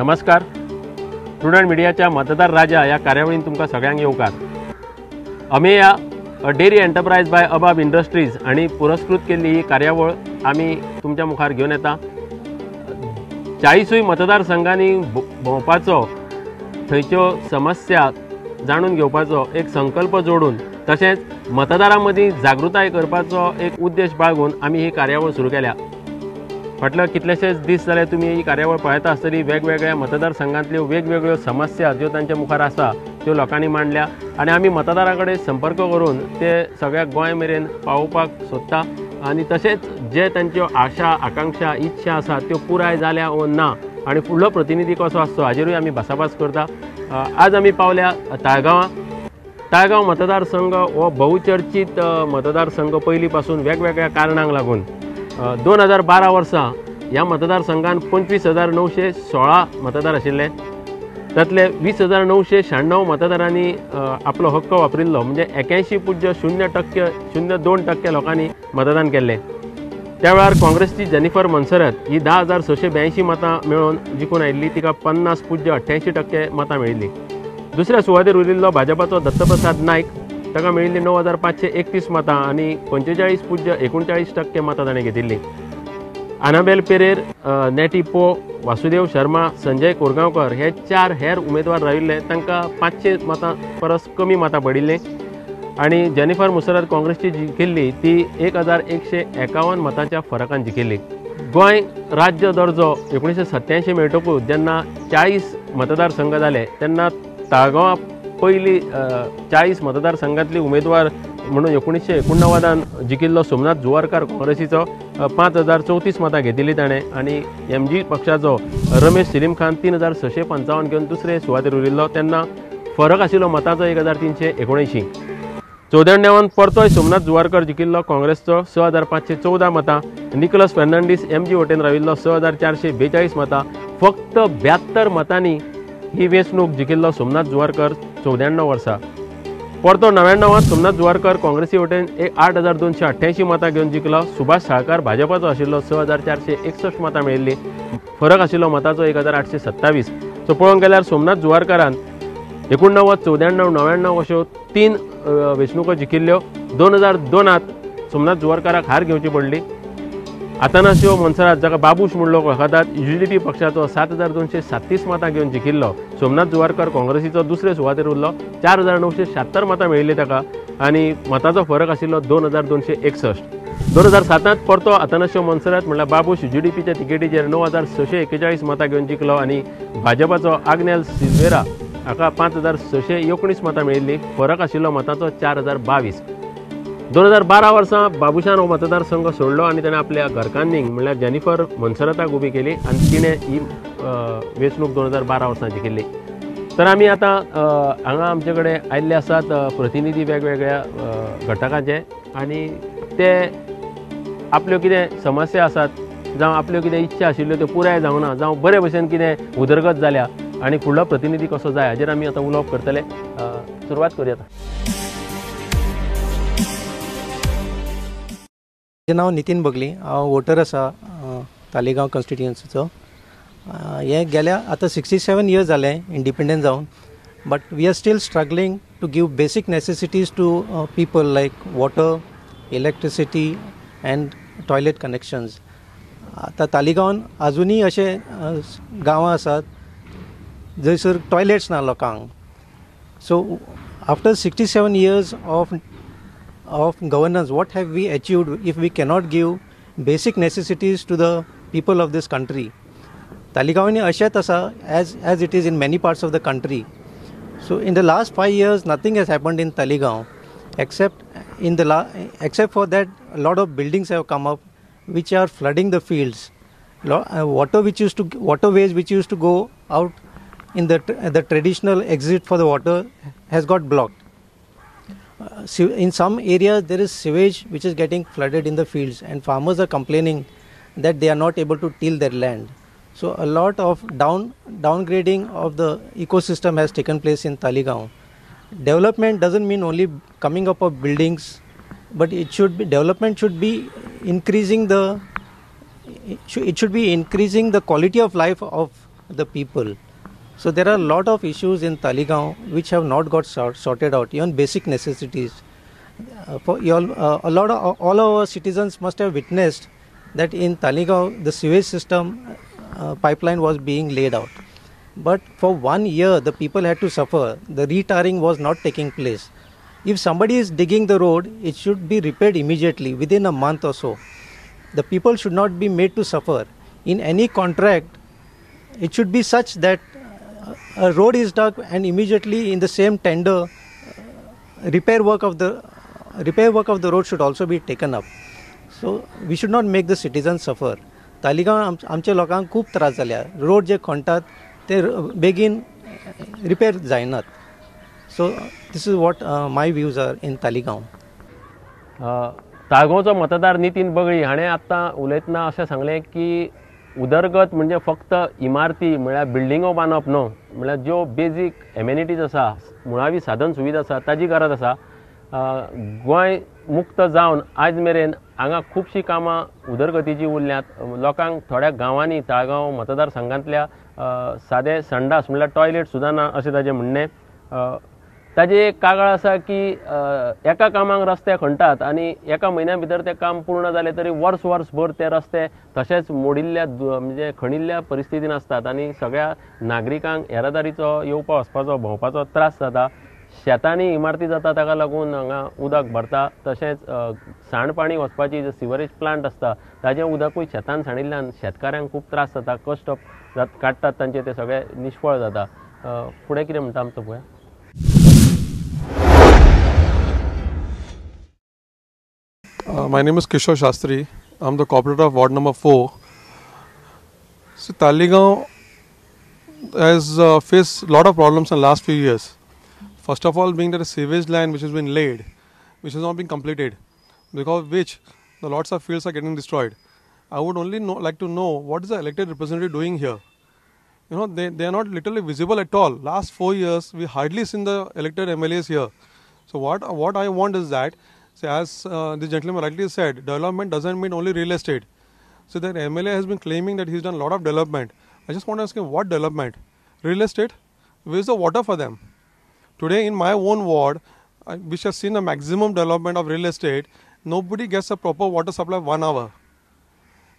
नमस्कार, प्रुडंट मिडियाच्या मतदार राजा ह्या कार्यावळीन तुमकां सगळ्यांक येवकार. Ameya a dairy enterprise by Abab industries हांणी पुरस्कृत केल्ली ही कार्यावळ आमी तुमच्या मुखार घेवन येता. 40 मतदारसंघांनी भोंवपाचो, थंयच्यो समस्या जाणून घेवपाचो एक संकल्प जोडून तशेंच मतदारां मदीं जागृताय करपाचो एक उद्देश बाळगून आमी ही कार्यावळ सुरू केल्या. फाटल्या कितलेशेच दीस जाले तुमी ही कार्यावळ पळयता आसतली. वेगवेगळ्या मतदारसंघांतल्यो वेगवेगळ्यो समस्या ज्यो तांच्या मुखार आसा त्यो लोकांनी मांडल्या आनी आमी मतदारां कडेन संपर्क करून ते सगळ्या गोंय मेरेन पावोवपाक सोदता आनी तशेंच जे तांच्यो आशा, आकांक्षा, इच्छा आसा त्यो पुराय जाल्या ओ ना आनी फुडलो प्रतिनिधी कसो आसचो हाजेरूय आमी भासाभास करता. आज आमी पावल्या ताळगांवां. ताळगांव मतदारसंघ हो बहुचर्चीत मतदारसंघ पयलीं पासून वेगवेगळ्या कारणांक लागून. 2012 वर्सा ह्या मतदारसंघान 25,916 मतदार आशिल्ले. तातले 20,996 मतदारांनी आपलो हक्क वापरिल्लो, म्हणजे 81.02 02% लोकांनी मतदान केल्लें. त्या वेळार काँग्रेसची जेनिफर मोन्सेरात ही 10,682 मतां मेळोवन जिखून आयिल्ली. तिका 50.88% मतां मेळिल्लीं. दुसऱ्या सुवातेर उरिल्लो भाजपाचो दत्तप्रसाद नायक, ताका मेळिल्ली 9,531 मतां आनी 45.39% मतां ताणें घेतिल्लीं. आनाबेल पेरेर, नेटी पो, वासुदेव शर्मा, संजय कोरगांवकर हे 4 हेर उमेदवार राविल्ले. तांकां 500 मतां परस कमी मतां पडिल्लीं आनी जेनिफर मोन्सेरात काँग्रेसची जिखिल्ली ती 1,151 मतांच्या फरकान जिखिल्ली. गोंय राज्य दर्जो 1987 मेळटकूच जेन्ना 40 मतदारसंघ जाले तेन्ना ताळगांवां पयली 40 मतदारसंघांतली उमेदवार म्हणून 1989 जिखिल्लो सोमनाथ जुवारकार काँग्रेसीचो 5,034 मतां घेतिल्ली ताणें आनी एम जी पक्षाचो रमेश सिलीम खान 3,655 घेवन दुसरे सुवातेर उरिल्लो. तेन्ना फरक आशिल्लो मतांचो 1,379. 94 परतोय सोमनाथ जुवारकर जिखिल्लो काँग्रेसचो 6,514 मतां. निकोलस फेर्नांडीस एम जी वटेन राविल्लो 6,442 मतां. फक्त 72 मतांनी ही वेंचणूक जिखिल्लो सोमनाथ जुवारकर 94 वर्सा. परतो 99 सोमनाथ जुवारकर काँग्रेसी वटेन 8,288 मतां घेवन जिखलो. सुभाष साळकार भाजपाचो आशिल्लो 6,461 मतां मेळिल्लीं. फरक आशिल्लो मताचो 1,827. सो पळोवंक गेल्यार सोमनाथ जुवारकारान 89, 94, 99 अश्यो 3 वेंचणुको जिखिल्ल्यो. 2002 सोमनाथ जुवारकाराक हार घेवची पडली. आतानासियो मोन्सेरात, जाका बाबूश म्हूण लोक वळखतात, UDP पक्षाचो 7,237 मतां घेवन जिखिल्लो. सोमनाथ जुवारकर काँग्रेसीचो दुसरे सुवातेर उरलो. 4,976 मतां मेळिल्लीं ताका आनी मतांचो फरक आशिल्लो 2,261. 2007 परतो आतानासियो मोन्सेरात म्हणल्यार बाबूश UDPच्या तिकेटीचेर 9,641 मतां घेवन जिखलो आनी भाजपाचो आग्नेल सिल्वेरा हाका 5,619 मतां मेळिल्लीं. फरक आशिल्लो मतांचो 4,022. 2012 वर्सा बाबूशान हो मतदारसंघ सोडलो आनी ताणें आपल्या घरकान्नीक म्हणल्यार जेनिफर मोन्सेराताक उबी केली आनी तिणें ही वेंचणूक 2012 वर्सा जिखिल्ली. तर आमी आतां हांगा आमचे कडेन आयिल्ले आसात प्रतिनिधी वेगवेगळ्या घटकांचे आनी ते आपल्यो कितें समस्या आसात जावं आपल्यो कितें इच्छा आशिल्ल्यो त्यो पुराय जावंक ना, जावं बरे भशेन कितें उदरगत जाल्या आनी फुडलो प्रतिनिधी कसो जाय हाजेर आमी आतां उलोवप करतले. सुरवात करूया. म्हजें नांव नितीन बगली, हांव वोटर आसा तालिगांव कॉन्स्टिट्युएन्सीचो. हें गेल्या आतां 67 इयर्स जालें इंडिपेंडंट जावन, but we are still struggling to give basic necessities to people like water, electricity and toilet connections. आतां तालिगांवान आजुनूय अशे गांवां आसात जंयसर टॉयलेट्स ना लोकांक. So after 67 years of governance, what have we achieved if we cannot give basic necessities to the people of this country? Taligaon ashet asa as it is in many parts of the country. So in the last 5 years nothing has happened in Taligaon except for that a lot of buildings have come up which are flooding the fields. Waterways which used to go out in the traditional exit for the water has got blocked. In some areas there is sewage which is getting flooded in the fields and farmers are complaining that they are not able to till their land. So a lot of downgrading of the ecosystem has taken place in Taligaon. Development doesn't mean only coming up of buildings, but it should be, development should be increasing the, it should be increasing the quality of life of the people. So there are a lot of issues in Taleigao which have not got sorted out, even basic necessities. For you all, a lot of all our citizens must have witnessed that in Taleigao the sewage system pipeline was being laid out. But for 1 year the people had to suffer. The retarring was not taking place. If somebody is digging the road, it should be repaired immediately within a month or so. The people should not be made to suffer. In any contract, it should be such that a road is dug and immediately in the same tender, repair work of the road should also be taken up. So we should not make the citizens suffer. Taleigao आमच्या लोकांक खूब त्रास जाल्या. Road जे खणटात ते बेगीन repair जायनात. So this is what my views are in Taleigao. ताळगांवचो मतदार नितीन बगळी हाणें आत्तां उलयतना अशें सांगलें की उदरगत म्हणजे फक्त इमारती म्हळ्यार बिल्डिंगो बांदप न्हू, म्हळ्यार ज्यो बेजीक एमेनिटीज आसा, मुळावी साधन सुविधा आसा ताजी गरज आसा. गोंय मुक्त जावन आयज मेरेन हांगा खुबशीं कामां उदरगतीची उरल्यांत. लोकांक थोड्या गांवांनी ताळगांव मतदारसंघांतल्या सादे संडास म्हळ्यार टॉयलेट सुद्दां ना अशें ताजें म्हणणें. ताजी एक कागाळ आसा की एका कामाक रस्ते खणटात आनी एका म्हयन्या भितर तें काम पूर्ण जालें तरी वर्स वर्सभर ते रस्ते तशेंच मोडिल्ल्या म्हणजे खणिल्ल्या परिस्थितीन आसतात आनी सगळ्या नागरिकांक येरादारीचो येवपा वचपाचो भोंवपाचो त्रास जाता. शेतांनी इमारती जाता ताका लागून हांगा उदक भरता, तशेंच सांडपाणी वचपाची जे सिवरेज प्लांट आसता ताजें उदकूय शेतान सांडिल्ल्यान शेतकाऱ्यांक खूब त्रास जाता, कश्ट काडटात तांचे ते सगळे निष्फळ जाता. फुडें कितें म्हणटा आमचो पळोवया. My name is Kishore Shastri. I'm the corporator of ward number 4. So Taleigao has faced a lot of problems in the last few years. First of all, being that a sewage line which has been laid, which has not been completed, because of which the lots of fields are getting destroyed. I would only like to know what is the elected representative doing here. You know, they are not literally visible at all. Last 4 years, we hardly seen the elected MLAs here. So what I want is that, so as the gentleman rightly said, development doesn't mean only real estate. So that MLA has been claiming that he's done a lot of development. I just want to ask him, what development? Real estate? Where's the water for them? Today in my own ward, which has seen a maximum development of real estate, nobody gets a proper water supply 1 hour.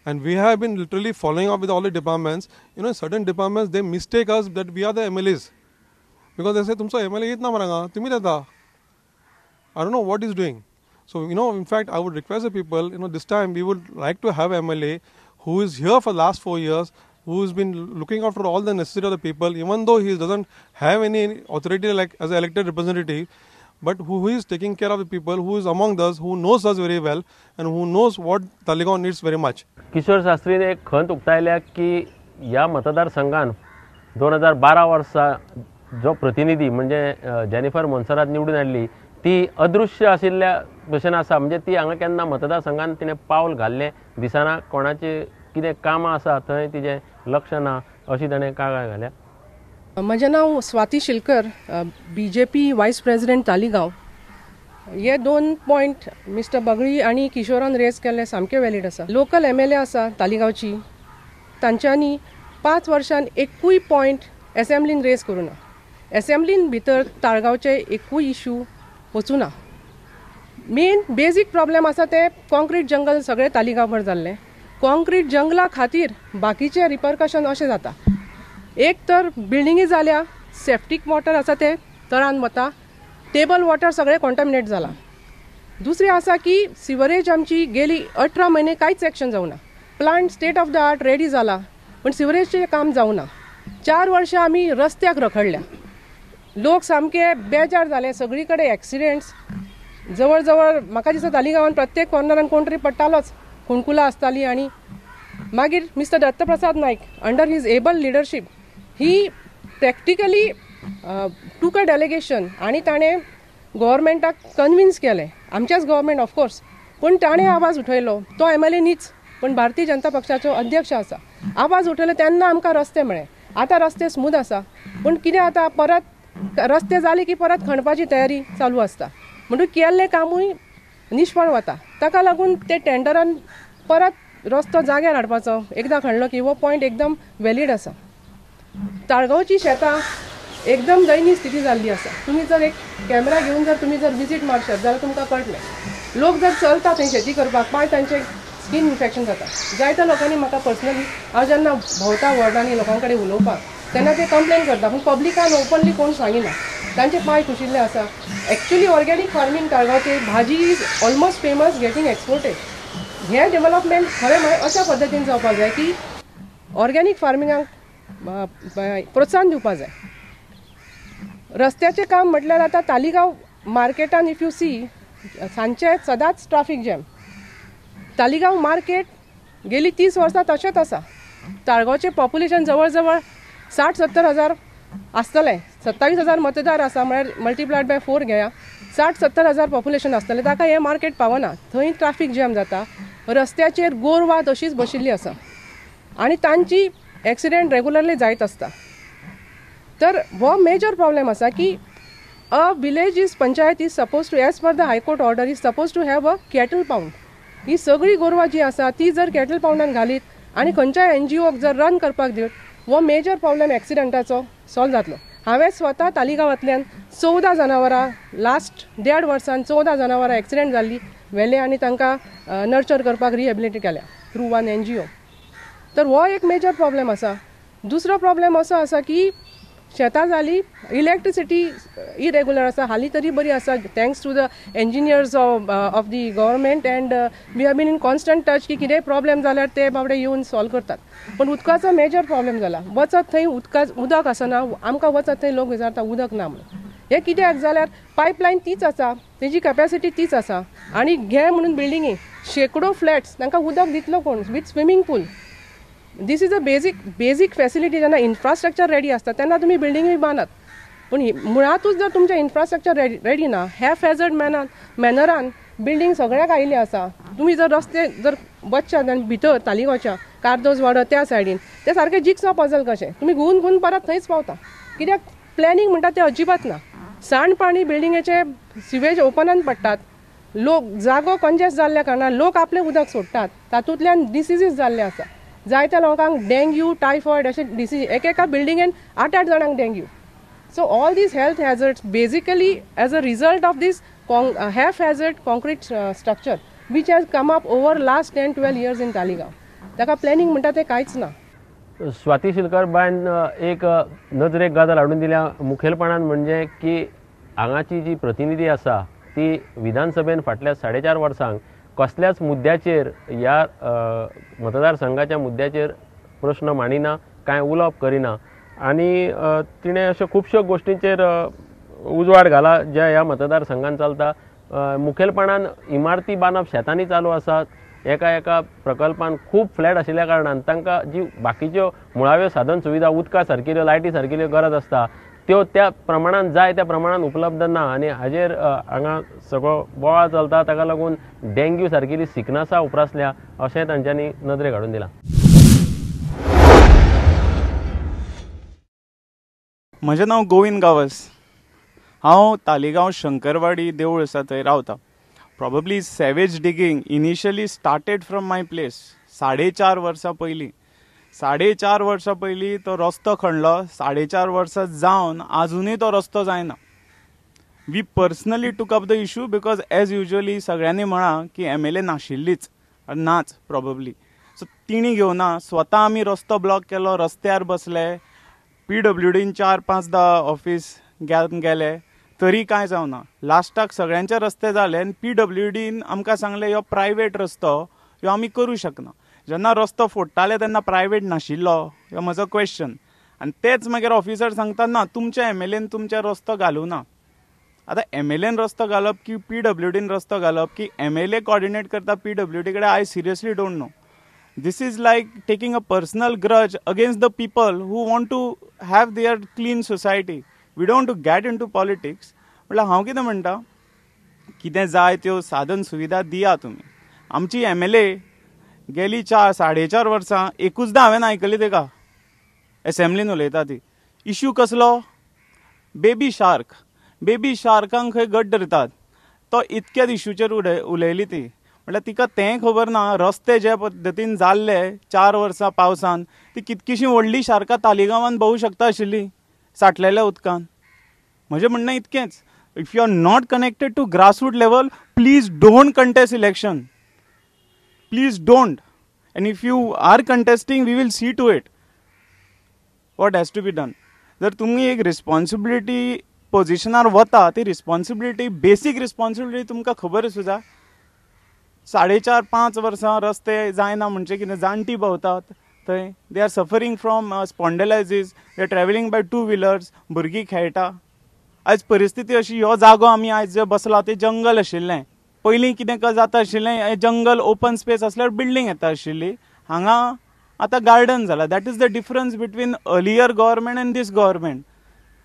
And we have been literally following up with all the departments. You know, certain departments, they mistake us that we are the MLAs. Because they say, Tumsa MLA itna maranga, tumi deta. I don't know what he's doing. So, you know, in fact, I would request the people, you know, this time we would like to have MLA who is here for the last 4 years, who has been looking after all the necessity of the people, even though he doesn't have any authority like as an elected representative, but who is taking care of the people, who is among us, who knows us very well, and who knows what Taleigao needs very much. Kishore शास्त्रीने एक खंत उक्तायल्या की ह्या मतदारसंघान 2012 वर्सा जो प्रतिनिधी म्हणजे Jennifer Monserrate निवडून हाडली ती अदृश्य आशिल्ल्या भशेन आसा, म्हणजे ती हांगा केन्ना मतदारसंघान तिणें पावल घाल्लें दिसना, कोणाचें कितें कामां आसा थंय तिजें लक्ष ना अशी ताणें कागाळ घाल्या. म्हजें नांव Swati Shilkar, B J P vice president Taleigao. हे दोन पॉयंट मिस्टर बगळी आनी किशोरान रेज केल्ले सामके वॅलीड आसा. लोकल एम एल ए आसा तालिगांवची, तांच्यांनी 5 वर्षान एकूय पॉयंट एसेंब्लीन रेज करूं ना. एसेंब्लीन भितर ताळगांवचे एकूय इशू वचूं ना. मेन बेजीक प्रॉब्लेम आसा ते कॉन्क्रीट जंगल सगळें तालिगांवभर जाल्लें. कॉन्क्रीट जंगला खातीर बाकीचे रिपरकशन अशें जाता. एक तर बिल्डिंगी जाल्या, सेफ्टीक वॉटर आसा ते तळान वता, टेबल वॉटर सगळें कॉन्टामिनेट जाला. दुसरें आसा की सिवरेज आमची गेली 18 म्हयने कांयच एक्शन जावना. Plant state of the art ready जाला पण सिवरेजचें काम जावना. 4 वर्षां आमी रस्त्याक रखडल्या, लोक सामके बेजार जाले, सगळी कडेन एक्सिडेंट्स. जवळ जवळ म्हाका दिसता तालिगांवान प्रत्येक कॉर्नरान कोण तरी पडटालोच, कुणकुलां आसतालीं. आनी मागीर mister Dattaprasad Naik under his able leadership he practically took a delegation आनी ताणें गव्हर्मेंटाक कन्विन्स केलें, आमच्याच गव्हर्मेंट ऑफकोर्स, पूण ताणें आवाज उठयलो. तो एम एल ए न्हीच पण भारतीय जनता पक्षाचो अध्यक्ष आसा. आवाज उठयलो तेन्ना आमकां रस्ते मेळ्ळे. आतां रस्ते स्मूथ आसा, पूण कितें आतां परत रस्ते जाले की परत खणपाची तयारी चालू आसता, म्हणटकूच केल्लें कामूय निष्फळ वता. ताका लागून ते टेंडरान परत रस्तो जाग्यार हाडपाचो एकदां खणलो की हो पॉयंट एकदम वॅलीड आसा. ताळगांवची शेतां एकदम दयनीय स्थिती जाल्ली आसा. तुमी जर एक कॅमेरा घेवन जर तुमी जर विजीट मारशात जाल्यार तुमकां कळटलें. लोक जर चलता थंय शेती करपाक, पांय तांचे स्कीन इन्फेक्शन जाता. जायत्या लोकांनी म्हाका पर्सनली, हांव जेन्ना भोंवता वॉर्डांनी लोकां कडेन उलोवपाक तेन्ना ते कंप्लेन करता, पूण पब्लिकान ओपनली कोण सांगिना. तांचे पांय कुशिल्ले आसा. एक्चुअली ऑर्गेनीक फार्मींग ताळगांवचे भाजी is almost famous, getting exported. हें डेवलपमेंट खरें म्हळ्यार अशा पद्दतीन जावपाक जाय की ऑर्गेनीक फार्मिंगाक प्रोत्साहन दिवपाक जाय. रस्त्याचें काम म्हटल्यार आतां तालिगांव मार्केटान if you see सांजचे सदांच ट्राफीक जॅम. तालिगांव मार्केट गेली 30 वर्सां तशेंच आसा. ताळगांवचें पॉप्युलेशन जवळ जवळ 60-70 हजार आसतलें. 27,000 मतदार आसा, म्हळ्यार मल्टिप्लायड बाय 4 घेया, 60-70 हजार पॉप्युलेशन आसतलें. ताका हें मार्केट पावना, थंय ट्राफीक जॅम जाता. रस्त्याचेर गोरवां तशीच बशिल्ली आसा आनी तांची एक्सिडेंट रेगुलरली जायत आसता. तर हो मेजर प्रॉब्लेम आसा की a village is panchayat is suppose to, as per the high court order, is suppose to have a cattle pound. ही सगळी गोरवां जी आसा ती जर कॅटल पावंडान घालीत आनी खंयच्याय एनजीओक जर रन करपाक दित, हो मेजर प्रॉब्लेम एक्सिडंटाचो सॉल्व जातलो. हांवें स्वता तालिगांवांतल्यान 14 जनावरां लास्ट 1.5 वर्सान 14 जनावरां एक्सिडेंट जाल्ली व्हेले आनी तांकां नर्चर करपाक रिहेबिलिटेट केल्या थ्रू वन एनजीओ. तर हो एक मेजर प्रॉब्लेम आसा. दुसरो प्रॉब्लेम असो आसा की शेतां जाली, इलेक्ट्रिसिटी इरेगुलर आसा. हालीं तरी बरी आसा, thanks to the engineers of the government, and we have been in constant touch की कितेंय प्रॉब्लेम जाल्यार ते बाबडे येवन सॉल्व करतात. पूण उदकाचो मेजर प्रॉब्लेम जाला. वचत थंय उदक आसना. आमकां वचत थंय लोक विचारता उदक ना म्हणून. हें कित्याक जाल्यार पायपलायन तीच आसा, तेजी कॅपेसिटी तीच आसा, आनी घे म्हणून बिल्डिंगी शेंकडो फ्लॅट्स, तांकां उदक दितलो कोण with swimming pool. This is a basic facility. जेन्ना इन्फ्रास्ट्रक्चर रेडी आसता तेन्ना तुमी बिल्डिंगूय बांदात, पूण मुळांतूच जर तुमचें इन्फ्रास्ट्रक्चर रेडी ना, हॅफहॅजर्ड मॅनरान बिल्डींग सगळ्याक आयिल्ली आसा. तुमी जर रस्ते जर वचशात आनी भितर तालिगांवच्या कार्दोज वाडो त्या सायडीन ते सारके जिग्सॉ पजल कशें तुमी घुंवून घुंवून परत थंयच पावता. कित्याक प्लॅनिंग म्हणटा तें अजिबात ना. सांडपाणी बिल्डिंगेचे सिवेज ओपनान पडटात, लोक जागो कंजेस्ट जाल्ल्या कारणान लोक आपलें उदक सोडटात, तातूंतल्यान डिसिजीस जाल्ले आसा. जायत्या लोकांक डेंग्यू, टायफॉयड अशे डिसीज, एकेका बिल्डिंगेन 8-8 जाणांक dengue. So all these health hazards basically as a result of this haphazard concrete structure which has come up over last 10-12 years in Taleigao. ताका प्लॅनिंग म्हणटा तें कांयच ना. स्वाती शिलकर बायन एक नजरेक गजाल हाडून दिल्या मुखेलपणान, म्हणजे की हांगाची जी प्रतिनिधी आसा ती विधानसभेन फाटल्या 4.5 वर्सांक कसल्याच मुद्द्याचेर ह्या मतदारसंघाच्या मुद्द्याचेर प्रश्न मांडिना, कांय उलोवप करिना, आनी तिणें अश्यो खुबश्यो गोश्टींचेर उजवाड घाला ज्या ह्या मतदारसंघान चलता. मुखेलपणान इमारती बांदप शेतांनी चालू आसात. एका एका प्रकल्पान खूब फ्लॅट आशिल्ल्या कारणान तांकां जी बाकीच्यो मुळाव्यो साधन सुविधा उदका सारकिल्यो, लायटी सारकिल्यो गरज आसता त्यो त्या प्रमाणान जाय त्या प्रमाणान उपलब्ध ना, आनी हाजेर हांगा सगळो बोवाळ चलता. ताका लागून डेंग्यू सारकिल्ली सिकनासां उप्रासल्या अशें तांच्यांनी नदरेक हाडून दिलां. म्हजें नांव गोविंद गांवस. हांव तालिगांव शंकरवाडी देवूळ आसा थंय रावता. Probably savage digging initially started from my place 4.5 वर्सां पयलीं. 4.5 वर्सां पयलीं तो रस्तो खणलो. 4.5 वर्सां जावन आजुनूय तो रस्तो जायना. We personally took up the issue because as usually सगळ्यांनी म्हळां की MLA नाशिल्लीच, नाच प्रॉबेबली. सो तिणी घेवना स्वता आमी रस्तो ब्लॉक केलो, रस्त्यार बसले, PWDन 4-5 ऑफिस गेले तरी कांय जावना. लास्टाक सगळ्यांचे रस्ते जाले आनी PWDन आमकां सांगलें ह्यो प्रायवेट रस्तो ह्यो आमी करूं शकना. जेन्ना रस्तो फोडटाले तेन्ना प्रायवेट नाशिल्लो, ह्यो म्हजो क्वेश्चन. आनी तेच मागीर ऑफिसर सांगता ना तुमच्या MLAन तुमच्या रस्तो घालूं ना. आतां MLAन रस्तो घालप की PWDन रस्तो घालप की MLA coordinate करता PWD कडेन, I seriously don't know. This is like taking a personal grudge against the people who want to have their clean society. We don't to get into politics. म्हटल्यार हांव कितें म्हणटा, कितें जाय त्यो साधन सुविधा दिया तुमी. आमची MLA गेली 4-4.5 वर्सां एकूचदां हांवें आयकली तेका एसेंब्लीन उलयता ती. इश्यू कसलो? Baby shark. बेबी शार्कांक खंय गट धरतात, तो इतक्याच इश्यूचेर उलयली ती. म्हटल्यार तिका तें खबर ना रस्ते जे पद्दतीन जाल्ले 4 वर्सां पावसान ती कितकीशीं व्हडली शार्कां तालिगांवान भोवूं शकता आशिल्ली साठलेल्या उदकान. म्हजें म्हणणें इतकेंच, if you are not connected to grassroot level please don't contest election, please don't. And if you are contesting we will see to it what has to be done. जर तुमी एक रिस्पॉन्सिबिलिटी पोजिशनार वता ती रिस्पॉन्सिबिलिटी, बेसीक रिस्पॉन्सिबिलिटी तुमकां खबर आसूं जाय. 4.5-5 वर्सां रस्ते जायना म्हणजे कितें, जाणटी भोंवतात थंय, they are suffering from spondylosis, they are travelling by 2 wheelers, भुरगीं खेळटा. आयज परिस्थिती अशी, ह्यो जागो आमी आयज जे बसला ते जंगल आशिल्लें. पयलीं कितें जाता आशिल्लें, हें जंगल ओपन स्पेस आसल्यार बिल्डींग येता आशिल्ली, हांगा आतां गार्डन जाला. That is the difference between earlier government and this government.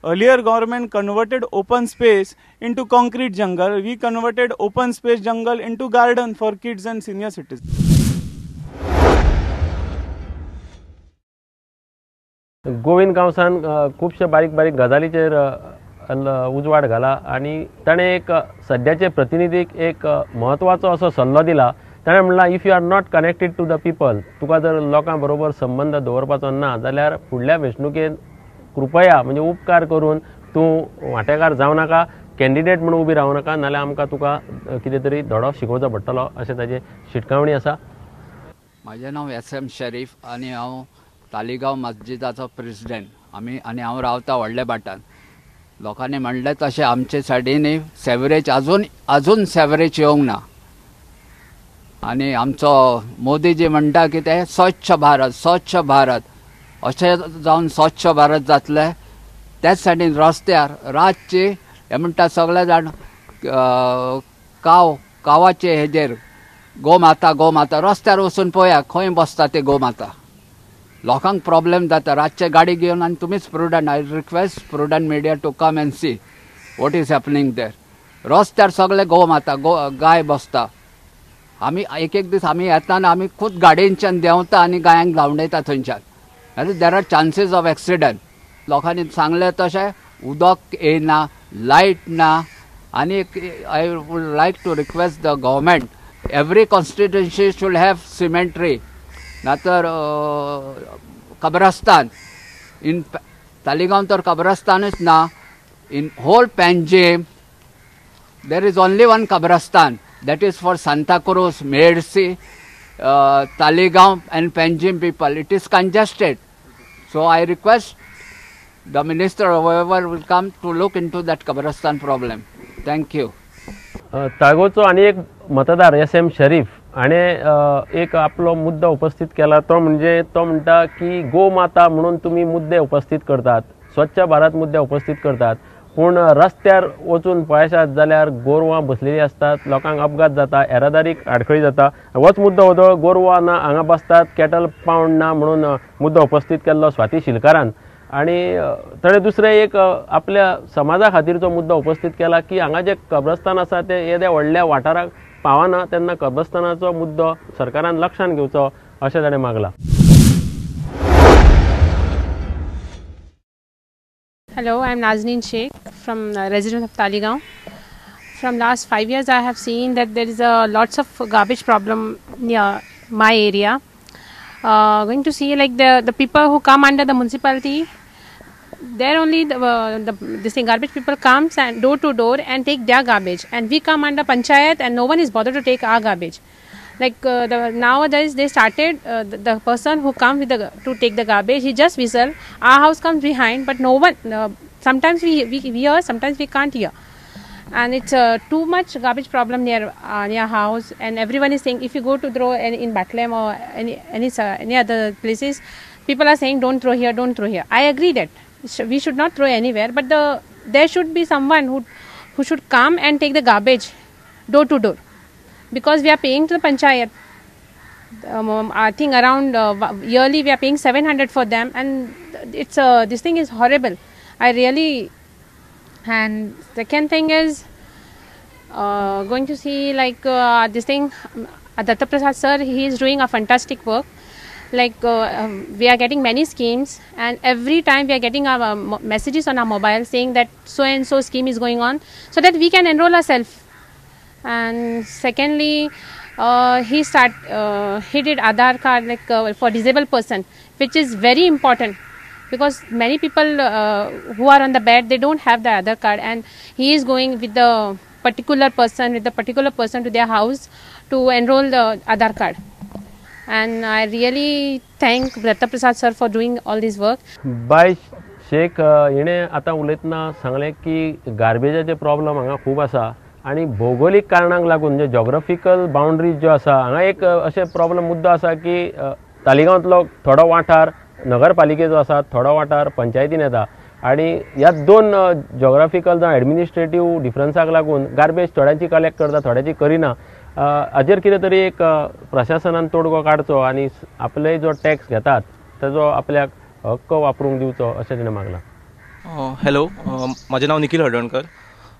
Earlier government converted open space into concrete jungle. We converted open space jungle into garden for kids and senior citizens. Govind गांवसान खुबशे बारीक बारीक गजालीचेर उजवाड घाला आनी ताणें एक सद्याचे प्रतिनिधीक एक म्हत्वाचो असो सल्लो दिला. ताणें म्हणलां, if you are not connected to the people, तुका जर लोकां बरोबर संबंद दवरपाचो ना जाल्यार फुडल्या वेंचणुकेंत कृपया म्हणजे उपकार करून तूं वांटेकार जावं नाका, कॅन्डिडेट म्हणून उबी रावं नाका, नाल्यार आमकां तुका कितें तरी धडो शिकोवचो पडटलो अशें ताजी शिटकावणी आसा. म्हाजें नांव एस.एम. शरीफ आनी हांव तालिगांव मस्जिदाचो प्रेसिडेंट. आमी आनी हांव रावता व्हडल्या भाटान. लोकांनी म्हणलें तशें आमचे सायडीनी सेवरेज अजून अजून सेवरेज येवंक ना. आनी आमचो मोदीजी म्हणटा की ते स्वच्छ भारत, स्वच्छ भारत, अशें जावन स्वच्छ भारत जातलें. त्याच सायडीन रस्त्यार रातची हे म्हणटा सगळे जाण काव कावाचे हेजेर गोमाता गोमाता रस्त्यार वचून पळया खंय बसता ते गोमाता. लोकांक प्रॉब्लेम जाता रातचे गाडी घेवन. आनी तुमीच prudent, I request prudent media to come and see what is happening there. रस्त्यार सगळे गोमाता गो गाय बसता. आमी एक एक दीस आमी येतना आमी खूद गाडयेंच्यान देंवता आनी गायांक धांवडयता थंयच्यान. There are chances of accident. लोकांनी सांगलें तशें उदक येयना, लायट ना. आनी I would like to request the government, every constituency should have cemetery, नातर कब्रस्तान. इन तालिगांव तर कब्रस्तानच ना. In whole Panjim there is only one कब्रस्तान, that is for Santacruz, Medsi, Taleigao and Panjim people. It is congested. So I request the minister or whoever will come to look into that Kabrastan problem. Thank you. ताळगांवचो आनी एक मतदार SM. शरीफ हाणें एक आपलो मुद्दो उपस्थित केला, तो म्हणजे तो म्हणटा की गो माता म्हणून तुमी मुद्दे उपस्थित करतात, स्वच्छ भारत मुद्दे उपस्थित करतात, पूण रस्त्यार वचून पळयशात जाल्यार गोरवां बसलेलीं आसतात, लोकांक अपघात जाता, येरादारीक आडखळी जाता. होच मुद्दो होतो, गोरवां ना हांगा बसतात, कॅटल पावंड ना म्हणून मुद्दो उपस्थित केल्लो स्वाती शिलकारान. आनी ताणें दुसरें एक आपल्या समाजा खातीरचो मुद्दो उपस्थित केला की हांगा जें कब्रस्तान आसा तें येद्या व्हडल्या वाठाराक पावना, तेन्ना कब्रस्तानाचो मुद्दो सरकारान लक्षांत घेवचो अशें ताणें मागलां. Hello, I am Nazneen Sheikh from resident of Taleigao. From last 5 years, I have seen that there is a lots of garbage problem near my area. Going to see like the people who come under the municipality, there only the this thing garbage people comes and door to door and take their garbage, and we come under panchayat and no one is bothered to take our garbage. Like nowadays they started the person who come with the to take the garbage, he just whistle, our house comes behind, but no one sometimes we hear, sometimes we can't hear, and it's too much garbage problem near near house, and everyone is saying if you go to throw in Bethlehem or any other places, people are saying don't throw here, don't throw here. I agree that we should not throw anywhere, but there should be someone who should come and take the garbage door to door, because we are paying to the panchayat. I think around yearly we are paying 700 for them, and it's this thing is horrible. I really. And second thing is going to see like this thing, Datta Prasad sir, he is doing a fantastic work. Like we are getting many schemes, and every time we are getting our messages on our mobile saying that so and so scheme is going on, so that we can enroll ourselves. And secondly, he did Aadhaar card like for disabled person, which is very important because many people who are on the bed, they don't have the Aadhaar card, and he is going with the particular person to their house to enroll the Aadhaar card. And I really thank Dattaprasad sir for doing all this work. Bye Shaikh हिणे आतां उलयतना सांगलें की गार्बेजाचे problem हांगा खूब आसा आनी भौगोलीक कारणांक लागून म्हणजे जॉग्राफिकल बाउंड्रीज ज्यो आसा हांगा एक अशें प्रॉब्लम मुद्दो आसा की तालिगांवांतलो थोडो वाठार नगरपालिकेचो आसा, थोडो वाठार पंचायतीन येता आनी ह्या दोन जॉग्राफिकल जावं एडमिनिस्ट्रेटीव डिफरन्साक लागून गार्बेज थोड्यांची कलेक्ट करता, थोड्यांची करिना. हाजेर कितें तरी एक प्रशासनान तोडगो काडचो आनी आपले जो टॅक्स घेतात ताजो आपल्याक हक्क वापरूंक दिवचो अशें तिणें मागलां. हॅलो, म्हाजें नांव निखील हळदणकर.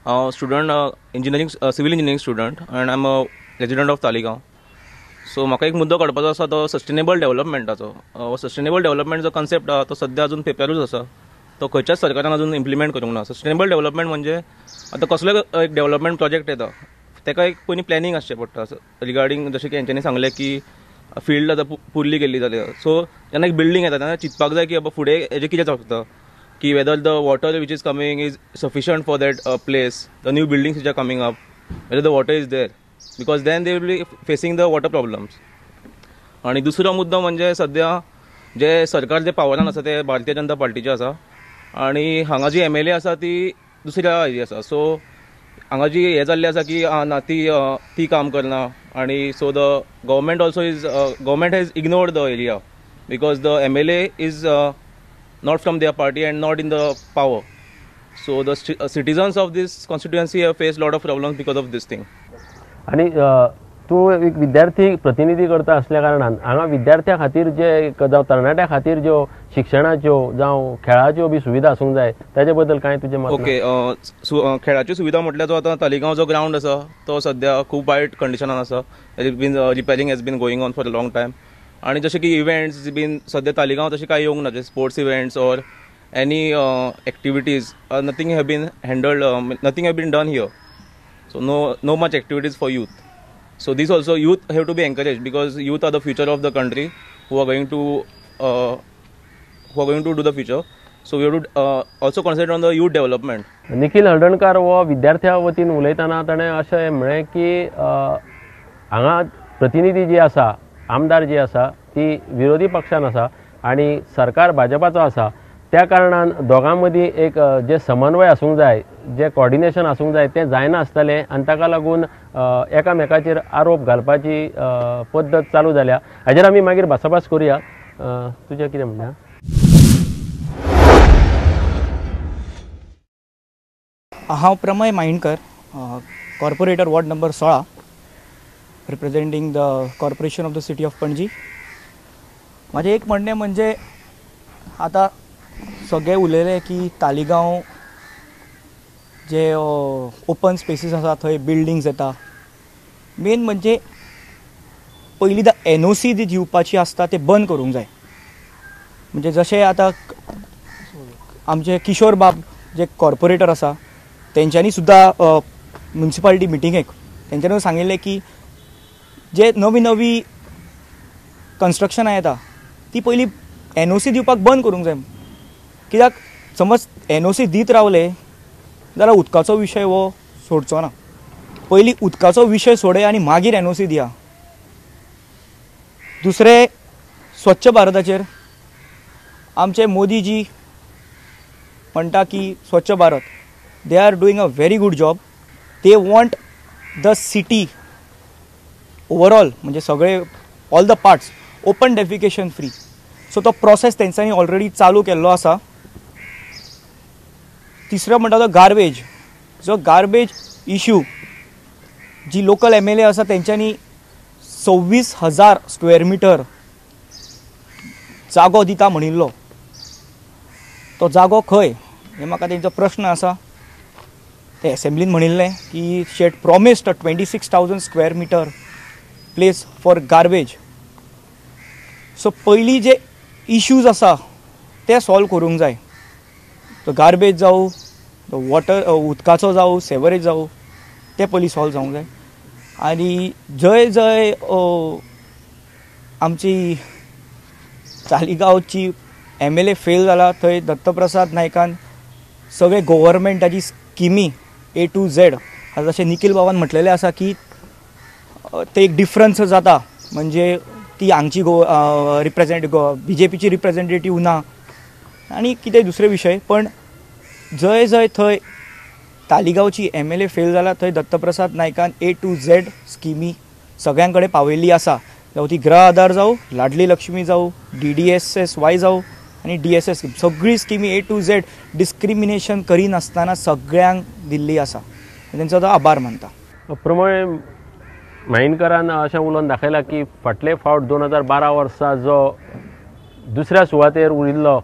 हांव student, engineering, civil engineering student and I am a resident of Taleigao. So म्हाका एक मुद्दो काडपाचो आसा तो सस्टेनेबल डेवलपमेंटाचो. सस्टेनेबल डेवलपमेंट जो कॉन्सेप्ट आहा तो सद्या अजून पेपरूच आसा, तो खंयच्याच सरकारान अजून इम्प्लिमेंट करूंक ना. सस्टेनेबल डेवलपमेंट म्हणजे आतां कसलोय एक डेवलपमेंट प्रोजेक्ट येता ताका एक पयलीं प्लॅनिंग आसचें पडटा रिगार्डींग, जशें की हेंच्यांनी सांगलें की फिल्ड आतां पुरली गेल्ली जाल्या. सो जेन्ना एक बिल्डींग येता तेन्ना चिंतपाक जाय की बाबा फुडें हेजें कितें जावंक शकता, की whether the water which is coming is sufficient for that place, the new buildings which are coming up, whether the water is there, because then they will be facing the water problems. आनी दुसरो मुद्दो म्हणजे सद्या जे सरकार जे पावरान आसा ते भारतीय जनता पार्टीचे आसा आनी हांगा जी एम एल ए आसा ती दुसऱ्या हेजी आसा. सो हांगा जी हें जाल्लें आसा की ना ती काम करना आनी so the government also is government has ignored the area because the M L A is not from their party and not in the power. So the citizens of this constituency have faced lot of problems because of this thing. आनी तूं एक विद्यार्थी प्रतिनिधी करता असल्या कारणान हांगा विद्यार्थ्यां खातीर जे जावं तरणाट्यां खातीर ज्यो शिक्षणाच्यो जावं खेळाच्यो बी सुविधा आसूंक जाय ताजे बद्दल कांय तुजें मत? ओके, खेळाच्यो सुविधा म्हटल्यार जो आतां तालिगांव जो ग्रावंड आसा तो सद्या खूब वायट कंडिशनान आसा. Been repairing has been going on for a long time. आनी जशें की इव्हेंट्स बीन सद्या तालिगांव तशें कांय येवंक ना, sports events or any activities nothing have been handled, nothing have been done here. So no much activities for youth. So this also youth have to be encourage because youth are the future of the country who are going to do the future. So we have to also concentrate on the youth development. Nikhil Haldankar हो विद्यार्थ्यां वतीन उलयतना ताणें अशें म्हळें की हांगा प्रतिनिधी जी आसा, आमदार जी आसा ती विरोधी पक्षान आसा आनी सरकार भाजपाचो आसा, त्या कारणान दोगां मदीं एक जे समन्वय आसूंक जाय, जे कॉर्डिनेशन आसूंक जाय तें जायना आसतलें आनी ताका लागून एकामेकाचेर आरोप घालपाची पद्दत चालू जाल्या. हाजेर आमी मागीर भासाभास करुया. तुजें कितें म्हणणें? हांव Pramay Mainkar, corporator ward number 16, representing the corporation of the city of Panaji. म्हाजें एक म्हणणें म्हणजे आतां सगळे उलयले की तालिगांव जे ओपन स्पेसीस आसा थंय बिल्डींग्स येता. मेन म्हणजे पयलीं the N O सी जी दिवपाची आसता ते बंद करूंक जाय. म्हणजे जशें आतां आमचे किशोर बाब जे कॉर्पोरेटर आसा तेंच्यांनी सुद्दां म्युनिसिपालिटी मिटिंगेक तेंच्यांनी सांगिल्लें की जे नवी नवी कन्स्ट्रक्शनां येता ती पयलीं एन ओ सी दिवपाक बंद करूंक जाय. कित्याक समज एन ओ सी दीत रावले जाल्यार उदकाचो विशय हो सोडचो ना. पयलीं उदकाचो विशय सोडय आनी मागीर एन ओ सी दिया. दुसरें, स्वच्छ भारताचेर आमचे मोदीजी म्हणटा की Swachh Bharat, they are doing a very good job. They want the city overall म्हणजे सगळे all the parts open defecation free. So तो प्रोसेस तेंच्यांनी ऑलरेडी चालू केल्लो आसा. तिसरो म्हणटा तो गार्बेज, जो गार्बेज इश्यू जी लोकल एम एल ए आसा तेंच्यांनी 26,000 स्क्वेअर मिटर जागो दिता म्हणिल्लो, तो जागो खंय हे म्हाका तेंचो प्रश्न आसा. ते एसेंब्लीन म्हणिल्लें की she had promised 26,000 square metre place for garbage. So पयलीं जे इश्यूज आसा ते सॉल्व करूंक जाय. तो गार्बेज जावं, तो वॉटर उदकाचो जावं, सेवरेज जावं, ते पयलीं सॉल्व जावंक जाय. आनी जंय जंय आमची तालिगांवची MLA fail जाला थंय दत्तप्रसाद नायकान सगळे गव्हर्मेंटाची स्किमी ए टू झेड, आतां जशें निखील बाबान म्हटलेलें आसा की ते एक डिफरन्स जाता, म्हणजे ती हांगची रिप्रेजेंट BJPची रिप्रेजेंटेटीव ना आनी कितें दुसरे विशय, पण जंय जंय थंय तालिगांवची MLA fail जाला थंय दत्तप्रसाद नायकान ए टू झेड स्किमी सगळ्यां कडेन पावयल्ली आसा, जावं ती गृह आधार जावं, लाडली लक्ष्मी जावं, DDSSY जावं आनी DSS, सगळी स्किमी ए टू झेड डिस्क्रिमिनेशन करिनासतना सगळ्यांक दिल्ली आसा. तेंचो तो आभार मानता. प्रमय माईणकरान अशें उलोवन दाखयलां की फाटले फावट 2012 वर्सा जो दुसऱ्या सुवातेर उरिल्लो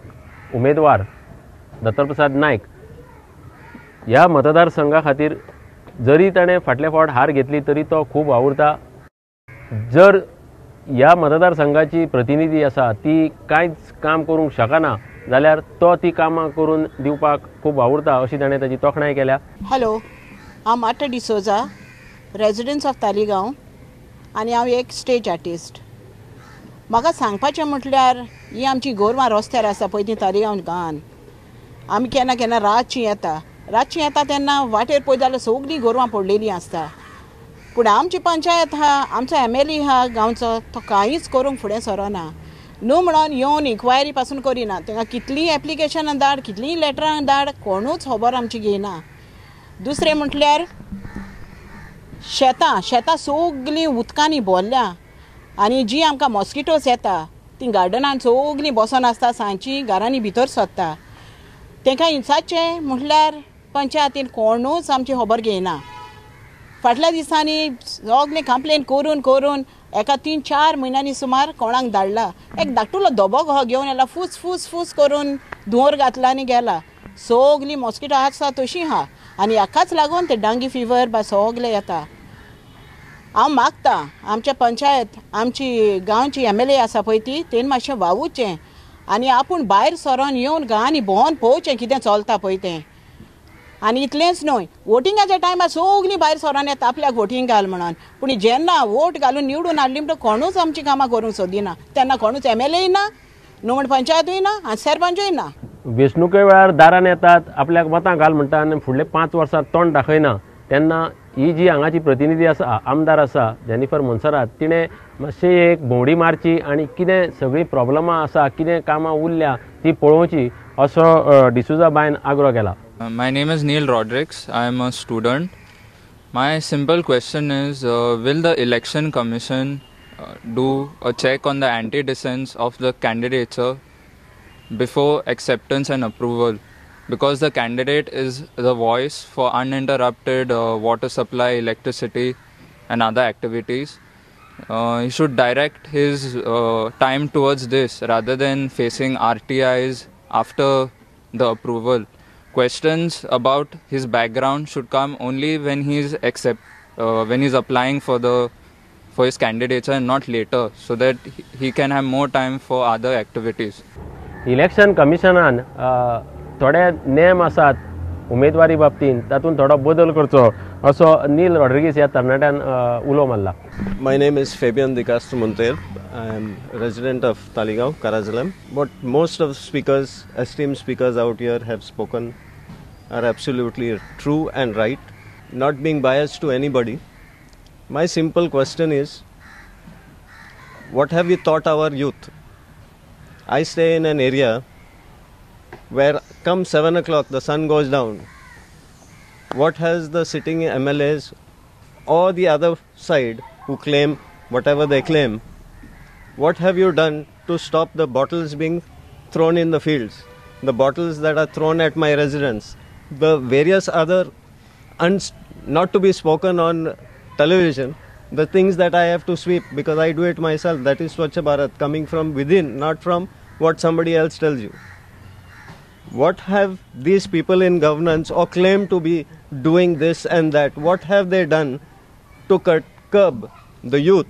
उमेदवार दत्तप्रसाद नायक ह्या मतदारसंघा खातीर जरी ताणें फाटले फावट हार घेतली तरी तो खूब वावुरता. जर ह्या मतदारसंघाची प्रतिनिधी आसा ती कांयच काम करूंक शकना जाल्यार तो ती कामां करून दिवपाक खूब वावुरता अशी ताणें ताची तोखणाय केल्या. हॅलो, हांव Marta D'Souza, residence of Taleigao आनी हांव एक स्टेज आर्टिस्ट. म्हाका सांगपाचें म्हटल्यार ही आमची गोरवां रस्त्यार आसा पळय ती तालिगांव गांवान. आमी केन्ना केन्ना रातची येता, रातची येता तेन्ना वाटेर पळय जाल्यार सगळीं गोरवां पडलेलीं आसता. पूण आमची पंचायत आहा, आमचो MLA आहा गांवचो, तो कांयच करूंक फुडें सरना. न्हू म्हणून येवन इन्क्वायरी पासून करिना. तांकां कितलीं एप्लिकेशनां धाड, कितलीं लेटरां धाड, कोणूच खबर आमची घेयना. दुसरें म्हटल्यार शेतां, शेतां सगळीं उदकांनी भरल्या आनी जी आमकां मॉस्किटोज येता ती गार्डनान सगळीं बसोन आसता, सांजची घरांनी भितर सोदता. तांकां हिंसाचें म्हटल्यार पंचायतीन कोणूच आमची खबर घेयना. फाटल्या दिसांनी सगळें कंप्लेन करून करून एका 3-4 म्हयन्यांनी सुमार कोणाक धाडला, एक धाकटुलो धबो हो घेवन येला, फूस फूस फूस करून धुंवर घातला आनी गेला. सगळीं मॉस्किटो आसा तशी आहा आनी हाकाच लागून ते डांगी फिवर बा सगळें येता. हांव मागता आमच्या पंचायत, आमची गांवची MLA आसा पळय ती, तेणें मातशें वावुरचें आनी आपूण भायर सरोन येवन गांवांनी भोंवन पळोवचें कितें चलता पळय तें. आनी इतलेंच न्हय, वोटिंगाच्या टायमार सगळीं भायर सरोन येता आपल्याक वोटींग घाल म्हणून, पूण जेन्ना वोट घालून निवडून हाडली म्हणटकच कोणूच आमचीं कामां करूंक सोदिना. तेन्ना कोणूच MLA ना, न्हू म्हण पंचायतूय ना आनी सरपंचूय ना. वेंचणुके वेळार दारान येतात, आपल्याक मतां घाल म्हणटा आनी फुडले 5 वर्सां तोंड दाखयना. तेन्ना ही जी हांगाची प्रतिनिधी आसा, आमदार आसा जेनिफर मोन्सेरात, तिणें मातशी एक भोंवडी मारची आनी कितें सगळीं प्रॉब्लमां आसा, कितें कामां उरल्या ती पळोवची असो डिसोजा बायन आग्रो केला. My name is Neil Rodrigues. I am a student. My simple question is, will the Election Commission do a check on the antecedents of the candidature before acceptance and approval? Because the candidate is the voice for uninterrupted water supply, electricity and other activities. He should direct his time towards this rather than facing RTIs after the approval. Questions about his background should come only when he is when he is applying for his candidature and not later, so that he can have more time for other activities. Election कमिशनान थोडे नेम आसात उमेदवारी बाबतींत, तातूंत थोडो बदल करचो असो नील रॉड्रिगीस ह्या तरणाट्यान उलो मारला. My name is Fabian Dicastro Monteiro. I am resident of Taleigao, Carazalem. What most of speakers, esteemed speakers out here have spoken are absolutely true and right, not being biased to anybody. My simple question is, what have we taught our youth? I stay in an area where come 7 o'clock the sun goes down. What has the sitting MLAs or the other side who claim whatever they claim, what have you done to stop the bottles being thrown in the fields, the bottles that are thrown at my residence, the various other not to be spoken on television, the things that I have to sweep because I do it myself. That is Swachh Bharat, coming from within, not from what somebody else tells you. What have these people in governance or claim to be doing this and that, what have they done to curb the youth